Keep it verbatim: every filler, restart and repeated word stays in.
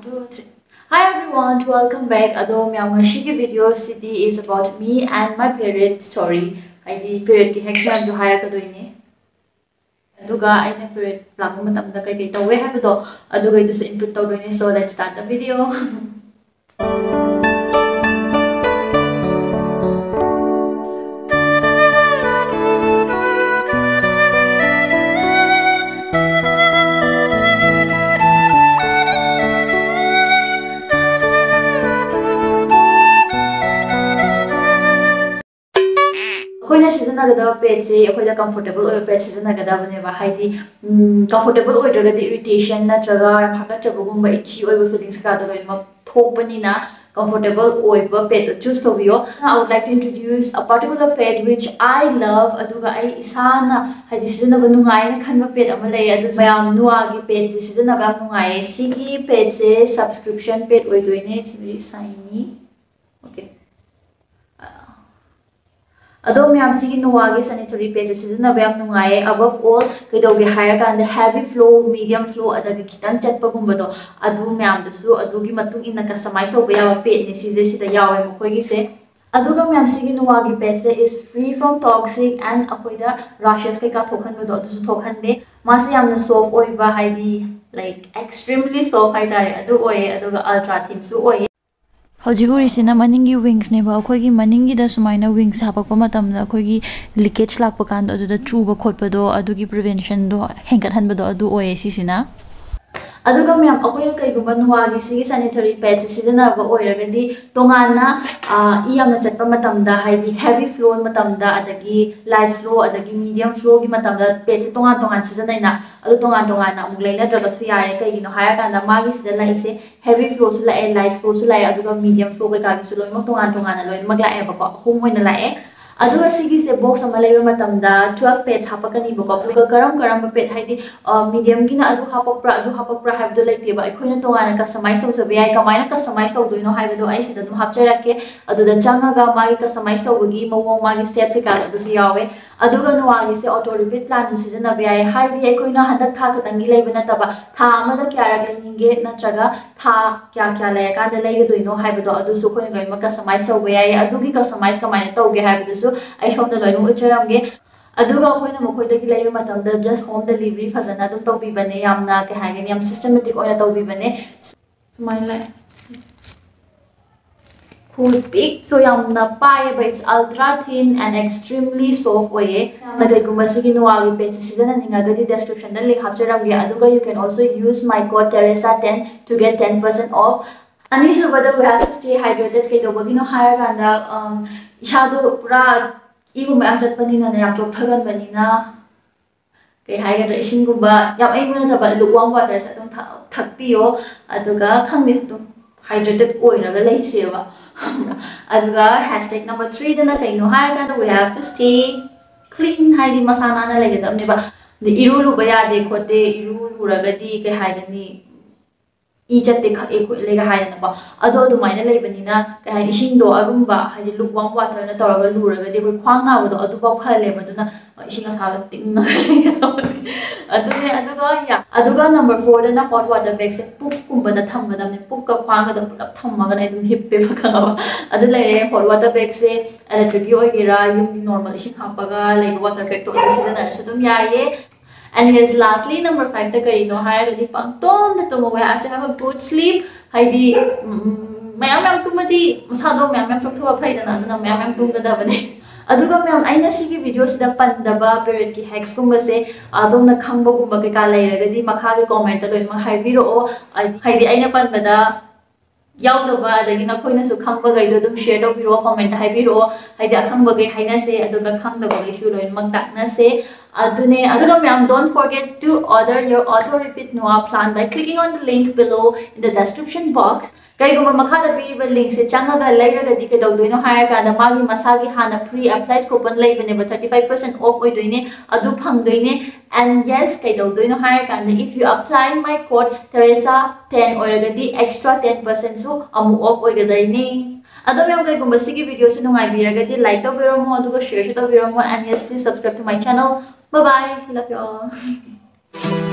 Two, three. Hi everyone, welcome back. ꯑꯗꯣ ꯃꯌꯥꯝ, ꯉꯁꯤꯒꯤ video CD is about me and my period story. ꯍꯥꯏꯗꯤ period ꯀꯤ ꯍꯦꯛ ꯃꯌꯥꯝꯁꯨ ꯍꯥꯏꯔꯛꯀꯗꯣꯏꯅꯦ꯫ ꯑꯗꯨꯒ ꯑꯩꯅ period ꯂꯥꯛꯄ ꯃꯇꯝꯗ ꯀꯩꯀꯩ ꯇꯧꯋꯦ ꯍꯥꯏꯕꯗꯣ, ꯑꯗꯨꯒꯩꯗꯨꯁꯨ include ꯇꯧꯗꯣꯏꯅꯦ꯫ So let's start the video. ꯑꯩꯈꯣꯏꯅ ꯁꯤꯖꯤꯟꯅꯒꯗꯕ pad ꯁꯦ ꯑꯩꯈꯣꯏꯗ comfortable ꯑꯣꯏꯕ pad ꯁꯤꯖꯤꯟꯅꯒꯗꯕꯅꯦꯕ꯫ ꯍꯥꯏꯗꯤ, ꯎꯝ, comfortable ꯑꯣꯏꯗ꯭ꯔꯒꯗꯤ irritation ꯅꯠꯇ꯭ꯔꯒ ꯌꯥꯝ ꯍꯥꯀꯠꯆꯕꯒꯨꯝꯕ, itchy ꯑꯣꯏꯕ feelings ꯀꯩꯀꯥꯗꯣ ꯂꯣꯏꯅꯃꯛ ꯊꯣꯛꯄꯅꯤꯅ, comfortable ꯑꯣꯏꯕ pad ꯇꯣ choose ꯇꯧꯕꯤꯌꯣ꯫ I would like to introduce a particular pad which I love, ꯑꯗꯨꯒ ꯑꯩ ꯏꯁꯥꯅ, ꯍꯥꯏꯗꯤ, ꯁꯤꯖꯤꯟꯅꯕ ꯅꯨꯡꯉꯥꯏꯅ ꯈꯟꯕ pad ꯑꯃ ꯂꯩ꯫ ꯑꯗꯨ ꯃꯌꯥꯝ, Noa ꯒꯤ pad ꯁꯦ ꯁꯤꯖꯤꯟꯅꯕ ꯌꯥꯝ ꯅꯨꯡꯉꯥꯏꯌꯦ꯫ ꯁꯤꯒꯤ pad ꯁꯦ subscription pad ꯑꯣꯏꯗꯣꯏꯅꯦ꯫ It's very shiny. Okay. ꯑꯗꯣ ꯃꯌꯥꯝ, ꯁꯤꯒꯤ Noa ꯒꯤ sanitary pad ꯁꯦ ꯁꯤꯖꯤꯟꯅꯕ ꯌꯥꯝ ꯅꯨꯡꯉꯥꯏꯌꯦ꯫ Above all, ꯀꯩꯗꯧꯒꯦ ꯍꯥꯏꯔꯀꯥꯟꯗ heavy flow, medium flow, ꯑꯗꯒꯤ ꯈꯤꯇꯪ ꯆꯠꯄꯒꯨꯝꯕꯗꯣ, ꯑꯗꯨ ꯃꯌꯥꯝꯗꯨꯁꯨ ꯑꯗꯨꯒꯤ ꯃꯇꯨꯡ ꯏꯟꯅ customize ꯇꯧꯕ ꯌꯥꯕ pad ꯅꯦ ꯁꯤꯁꯦ, ꯁꯤꯗ ꯌꯥꯎꯋꯦ ꯃꯈꯣꯏꯒꯤꯁꯦ꯫ ꯑꯗꯨꯒ ꯃꯌꯥꯝ, ꯁꯤꯒꯤ Noa ꯒꯤ pad say is free from toxic and ꯑꯩꯈꯣꯏꯗ rashes ꯀꯩꯀꯥ ꯊꯣꯛꯍꯟꯕꯗꯣ ꯑꯗꯨꯁꯨ ꯊꯣꯛꯍꯟꯗꯦ꯫ ꯃꯥꯁꯦ ꯌꯥꯝꯅ soft ꯑꯣꯏꯕ, ꯍꯥꯏꯗꯤ, like, extremely soft ꯍꯥꯏꯇꯥꯔꯦ, ꯑꯗꯨ ꯑꯣꯏꯌꯦ꯫ ꯑꯗꯨꯒ ultra thin ꯁꯨ ꯑꯣꯏꯌꯦ꯫ ꯍꯧꯖꯤꯛ ꯎꯔꯤꯁꯤꯅ ꯃꯅꯤꯡꯒꯤ wings ꯅꯦꯕ꯫ ꯑꯩꯈꯣꯏꯒꯤ ꯃꯅꯤꯡꯒꯤꯗ ꯁꯨꯃꯥꯏꯅ wings ꯍꯥꯞꯄꯛꯄ ꯃꯇꯝꯗ ꯑꯩꯈꯣꯏꯒꯤ leakage ꯂꯥꯛꯄ ꯀꯥꯟꯗ ꯑꯗꯨꯗ ꯆꯨꯕ ꯈꯣꯠꯄꯗꯣ, ꯑꯗꯨꯒꯤ prevention ꯗꯣ ꯍꯦꯟꯒꯠꯍꯟꯕꯗꯣ ꯑꯗꯨ ꯑꯣꯏꯌꯦ ꯁꯤꯁꯤꯅ꯫ ꯑꯗꯨꯒ ꯃꯌꯥꯝ, ꯑꯩꯈꯣꯏꯅ ꯀꯩꯒꯨꯝꯕ Noa ꯒꯤ ꯁꯤꯒꯤ sanitary pad ꯁꯦ ꯁꯤꯖꯤꯟꯅꯕ ꯑꯣꯏꯔꯒꯗꯤ, ꯇꯣꯉꯥꯟꯅ, ꯑ, ꯏ ꯌꯥꯝꯅ ꯆꯠꯄ ꯃꯇꯝꯗ, ꯍꯥꯏꯗꯤ heavy flow ꯃꯇꯝꯗ, ꯑꯗꯒꯤ light flow, ꯑꯗꯒꯤ medium flow ꯒꯤ ꯃꯇꯝꯗ pad ꯁꯦ ꯇꯣꯉꯥꯟ ꯇꯣꯉꯥꯟ ꯁꯤꯖꯤꯟꯅꯩꯅ, ꯑꯗꯨ ꯇꯣꯉꯥꯟ ꯇꯣꯉꯥꯟꯅ ꯑꯃꯨꯛ ꯂꯩꯅꯗ꯭ꯔꯒꯁꯨ ꯌꯥꯔꯦ꯫ ꯀꯩꯒꯤꯅꯣ ꯍꯥꯏꯔꯀꯥꯟꯗ, ꯃꯥꯒꯤꯁꯤꯗ ꯂꯥꯛꯏꯁꯦ heavy flow ꯁꯨ ꯂꯥꯛꯑꯦ, light flow ꯁꯨ ꯂꯥꯛꯑꯦ, ꯑꯗꯨꯒ medium flow ꯀꯩꯀꯥꯒꯤꯁꯨ ꯂꯣꯏꯅꯃꯛ ꯇꯣꯉꯥꯟ ꯇꯣꯉꯥꯟꯅ ꯂꯣꯏꯅꯃꯛ ꯂꯥꯛꯑꯦꯕꯀꯣ, ꯑꯍꯨꯝ ꯑꯣꯏꯅ ꯂꯥꯛꯑꯦ꯫ ꯑꯗꯨꯒ ꯁꯤꯒꯤꯁꯦ box ꯑꯃ ꯂꯩꯕ ꯃꯇꯝꯗ twelve pads ꯍꯥꯞꯄꯛꯀꯅꯤꯕꯀꯣ꯫ ꯑꯗꯨꯒ ꯀꯔꯝ ꯀꯔꯝꯕ pad, ꯍꯥꯏꯗꯤ, ꯑ, medium ꯒꯤꯅ ꯑꯗꯨ ꯍꯥꯞꯄꯛꯄ꯭ꯔꯥ, ꯑꯗꯨ ꯍꯥꯞꯄꯛꯄ꯭ꯔꯥ ꯍꯥꯏꯕꯗꯣ ꯂꯩꯇꯦꯕ, ꯑꯩꯈꯣꯏꯅ ꯇꯣꯉꯥꯟꯅ customize ꯇꯧꯖꯕ ꯌꯥꯏ꯫ ꯀꯃꯥꯏꯅ customize ꯇꯧꯗꯣꯏꯅꯣ ꯍꯥꯏꯕꯗꯣ ꯑꯩ ꯁꯤꯗ ꯑꯗꯨꯝ ꯍꯥꯞꯆꯔꯛꯀꯦ꯫ ꯑꯗꯨꯗ ꯆꯪꯉꯒ ꯃꯥꯒꯤ customize ꯇꯧꯕꯒꯤ ꯃꯑꯣꯡ, ꯃꯥꯒꯤ steps ꯀꯩꯀꯥꯗꯣ ꯑꯗꯨꯁꯨ ꯌꯥꯎꯋꯦ꯫ ꯑꯗꯨꯒ ꯅꯨꯋꯥꯒꯤꯁꯦ auto repeat planꯁꯨ ꯁꯤꯖꯤꯟꯅꯕ ꯌꯥꯏ꯫ ꯍꯥꯏꯗꯤ ꯑꯩꯈꯣꯏꯅ ꯍꯟꯗꯛ ꯊꯥ ꯈꯛꯇꯪꯒꯤ ꯂꯩꯕ ꯅꯠꯇꯕ, ꯊꯥ ꯑꯃꯗ ꯀꯌꯥꯔꯛ ꯂꯩꯅꯤꯡꯒꯦ ꯅꯠꯇ꯭ꯔꯒ ꯊꯥ ꯀꯌꯥ ꯀꯌꯥ ꯂꯩꯔꯀꯥꯟꯗ ꯂꯩꯒꯗꯣꯏꯅꯣ ꯍꯥꯏꯕꯗꯣ ꯑꯗꯨꯁꯨ ꯑꯩꯈꯣꯏꯅ ꯂꯣꯏꯅꯃꯛ customize ꯇꯧꯕ ꯌꯥꯏ꯫ ꯑꯗꯨꯒꯤ customize ꯀꯃꯥꯏꯅ ꯇꯧꯒꯦ ꯍꯥꯏꯕꯗꯨꯁꯨ ꯑꯩ ꯁꯣꯝꯗ ꯂꯣꯏꯅꯃꯛ ꯎꯠꯆꯔꯝꯒꯦ꯫ ꯑꯗꯨꯒ ꯑꯩꯈꯣꯏꯅ ꯃꯈꯣꯏꯗꯒꯤ ꯂꯩꯕ ꯃꯇꯝꯗ just home delivery ꯐꯖꯅ ꯑꯗꯨꯝ ꯇꯧꯕꯤꯕꯅꯦ꯫ ꯌꯥꯝꯅ ꯀꯩ ꯍꯥꯏꯒꯅꯤ, ꯌꯥꯝ systematic ꯑꯣꯏꯅ ꯇꯧꯕꯤꯕꯅꯦ꯫ ꯁꯨꯃꯥꯏꯅ ꯂꯩ꯫ ꯈꯨꯄꯤꯛꯇꯣ ꯌꯥꯝꯅ ꯄꯥꯏꯌꯦꯕ, it's ultra thin and extremely soft ꯑꯣꯏꯌꯦ꯫ ꯌꯥꯝꯅ ꯀꯩꯒꯨꯝꯕ ꯁꯤꯒꯤ ꯅꯨꯋꯥꯒꯤ paste ꯁꯤꯖꯤꯟꯅꯅꯤꯡꯉꯒꯗꯤ descriptionꯗ link ꯍꯥꯞꯆꯔꯝꯒꯦ꯫ ꯑꯗꯨꯒ you can also use my code Teresa ten to get ten percent off. ꯑꯅꯤꯁꯨꯕꯗ we have to stay hydrated꯫ ꯀꯩꯗꯧꯕꯒꯤꯅꯣ ꯍꯥꯏꯔꯀꯥꯟꯗ, ꯎꯝ, ꯏꯁꯥꯗꯣ ꯄꯨꯔꯥ ꯏꯒꯨꯝꯕ ꯌꯥꯝ ꯆꯠꯄꯅꯤꯅꯅꯦ, ꯌꯥꯝ ꯆꯣꯛꯊꯒꯟꯕꯅꯤꯅ, ꯀꯩ ꯍꯥꯏꯒꯗ꯭ꯔꯥ, ꯏꯁꯤꯡꯒꯨꯝꯕ ꯌꯥꯝ ꯑꯏꯪꯕ ꯅꯠꯇꯕ lukewarm waterꯁꯦ ꯑꯗꯨꯝ ꯊꯛ- ꯊꯛꯄꯤꯌꯣ꯫ ꯑꯗꯨꯒ ꯈꯪꯗꯦ, ꯑꯗꯨꯝ hydrated ꯑꯣꯏꯔꯒ ꯂꯩꯁꯦꯕ꯫ ꯑꯗꯨꯒ hashtag number threeꯗꯅ ꯀꯩꯅꯣ ꯍꯥꯏꯔꯀꯥꯟꯗ we have to stay clean, ꯍꯥꯏꯗꯤ ꯃꯁꯥ ꯅꯥꯟꯅ ꯂꯩꯒꯗꯕꯅꯦꯕ꯫ ꯑꯗ ꯏꯔꯨ ꯂꯨꯕ ꯌꯥꯗꯦ ꯈꯣꯠꯇꯦ, ꯏꯔꯨ ꯂꯨꯔꯒꯗꯤ ꯀꯩ ꯍꯥꯏꯒꯅꯤ, ꯏ ꯆꯠꯇꯦ ꯈꯛꯑꯦ ꯈꯣꯠꯂꯦꯒ ꯍꯥꯏꯗꯅꯀꯣ꯫ ꯑꯗꯣ ꯑꯗꯨꯃꯥꯏꯅ ꯂꯩꯕꯅꯤꯅ, ꯀꯩ ꯍꯥꯏꯅꯤ, ꯏꯁꯤꯡꯗꯣ ꯑꯔꯨꯝꯕ, ꯍꯥꯏꯗꯤ lukewarm waterꯅ ꯇꯧꯔꯒ ꯂꯨꯔꯒꯗꯤ ꯑꯩꯈꯣꯏ ꯈ꯭ꯋꯥꯡ ꯅꯥꯕꯗꯣ ꯑꯗꯨꯐꯥꯎ ꯐꯍꯜꯂꯦꯕ꯫ ꯑꯗꯨꯅ ꯏꯁꯤꯡ ꯑꯁꯥꯕ ꯇꯤꯡꯉꯒ ꯂꯩꯒꯗꯕꯅꯤ꯫ ꯑꯗꯨꯅꯦ꯫ ꯑꯗꯨꯒ, yeah, ꯑꯗꯨꯒ number fourꯗꯅ hot water bagꯁꯦ ꯄꯨꯛꯀꯨꯝꯕꯗ ꯊꯝꯒꯗꯕꯅꯦ꯫ ꯄꯨꯛꯀ ꯈ꯭ꯋꯥꯡꯒꯗ ꯄꯨꯂꯞ ꯊꯝꯃꯒꯅꯦ ꯑꯗꯨꯝ ꯍꯤꯞꯄꯦꯕ, ꯈꯪꯉꯕ? ꯑꯗꯨ ꯂꯩꯔꯦ꯫ Hot water bagꯁꯦ electricꯀꯤ ꯑꯣꯏꯒꯦꯔꯥ, ꯌꯨꯝꯒꯤ normal ꯏꯁꯤꯡ ꯍꯥꯞꯄꯒ ꯂꯩꯕ water bagꯇꯣ ꯑꯗꯨ ꯁꯤꯖꯤꯟꯅꯔꯁꯨ ꯑꯗꯨꯝ ꯌꯥꯏꯌꯦ꯫ And yes, lastly, number fiveꯇ ꯀꯔꯤꯅꯣ ꯍꯥꯏꯔꯒꯗꯤ ꯄꯪꯇꯨꯝꯗ ꯇꯨꯝꯃꯣ꯫ We have to have a good sleep. ꯍꯥꯏꯗꯤ, ꯎꯝ, ꯃꯌꯥꯝ ꯃꯌꯥꯝ ꯇꯨꯝꯃꯗꯤ ꯃꯁꯥꯗꯣ ꯃꯌꯥꯝ ꯃꯌꯥꯝ ꯆꯣꯛꯊꯕ ꯐꯩꯗꯅ, ꯑꯗꯨꯅ ꯃꯌꯥꯝ ꯃꯌꯥꯝ ꯇꯨꯝꯒꯗꯕꯅꯦ꯫ ꯑꯗꯨꯒ ꯃꯌꯥꯝ, ꯑꯩꯅ ꯁꯤꯒꯤ videoꯁꯤꯗ ꯄꯟꯗꯕ periodꯀꯤ hacksꯀꯨꯝꯕꯁꯦ ꯑꯗꯣꯝꯅ ꯈꯪꯕꯒꯨꯝꯕ ꯀꯩꯀꯥ ꯂꯩꯔꯒꯗꯤ ꯃꯈꯥꯒꯤ commentꯇ ꯂꯣꯏꯅꯃꯛ ꯍꯥꯏꯕꯤꯔꯛꯑꯣ꯫ ꯍꯥꯏꯗꯤ, ꯍꯥꯏꯗꯤ ꯑꯩꯅ ꯄꯟꯕꯗ ꯌꯥꯎꯗꯕ, ꯑꯗꯒꯤ ꯅꯈꯣꯏꯅꯁꯨ ꯈꯪꯕꯈꯩꯗꯣ ꯑꯗꯨꯝ share ꯇꯧꯕꯤꯔꯛꯑꯣ, commentꯇ ꯍꯥꯏꯕꯤꯔꯛꯑꯣ꯫ ꯍꯥꯏꯗꯤ ꯑꯈꯪꯕꯈꯩ ꯍꯥꯏꯅꯁꯦ, ꯑꯗꯨꯒ ꯈꯪꯗꯕꯈꯩꯁꯨ ꯂꯣꯏꯅꯃꯛ ꯇꯥꯛꯅꯁꯦ꯫ ꯑꯗꯨꯅꯦ꯫ ꯑꯗꯨꯒ ꯃꯌꯥꯝ, don't forget to order your auto repeat Noa plan by clicking on the link below in the description box. ꯀꯩꯒꯨꯝꯕ ꯃꯈꯥꯗ ꯄꯤꯔꯤꯕ linkꯁꯦ ꯆꯪꯉꯒ ꯂꯩꯔꯒꯗꯤ ꯀꯩꯗꯧꯗꯣꯏꯅꯣ ꯍꯥꯏꯔꯀꯥꯟꯗ ꯃꯥꯒꯤ ꯃꯁꯥꯒꯤ ꯍꯥꯟꯅ pre applied coupon ꯂꯩꯕꯅꯦꯕ, thirty five percent off ꯑꯣꯏꯗꯣꯏꯅꯦ, ꯑꯗꯨ ꯐꯪꯗꯣꯏꯅꯦ꯫ And yes, ꯀꯩꯗꯧꯗꯣꯏꯅꯣ ꯍꯥꯏꯔꯀꯥꯟꯗ, if you apply my code Teresa ten ꯑꯣꯏꯔꯒꯗꯤ extra ten percentꯁꯨ ꯑꯃꯨꯛ off ꯑꯣꯏꯒꯗꯣꯏꯅꯦ꯫ ꯑꯗꯣ ꯃꯌꯥꯝ, ꯀꯩꯒꯨꯝꯕ ꯁꯤꯒꯤ video ꯁꯤ ꯅꯨꯡꯉꯥꯏꯕꯤꯔꯒꯗꯤ like ꯇꯧꯕꯤꯔꯝꯃꯣ, ꯑꯗꯨꯒ share ꯁꯨ ꯇꯧꯕꯤꯔꯝꯃꯣ, and yes, please subscribe to my channel. Bye bye, love you all.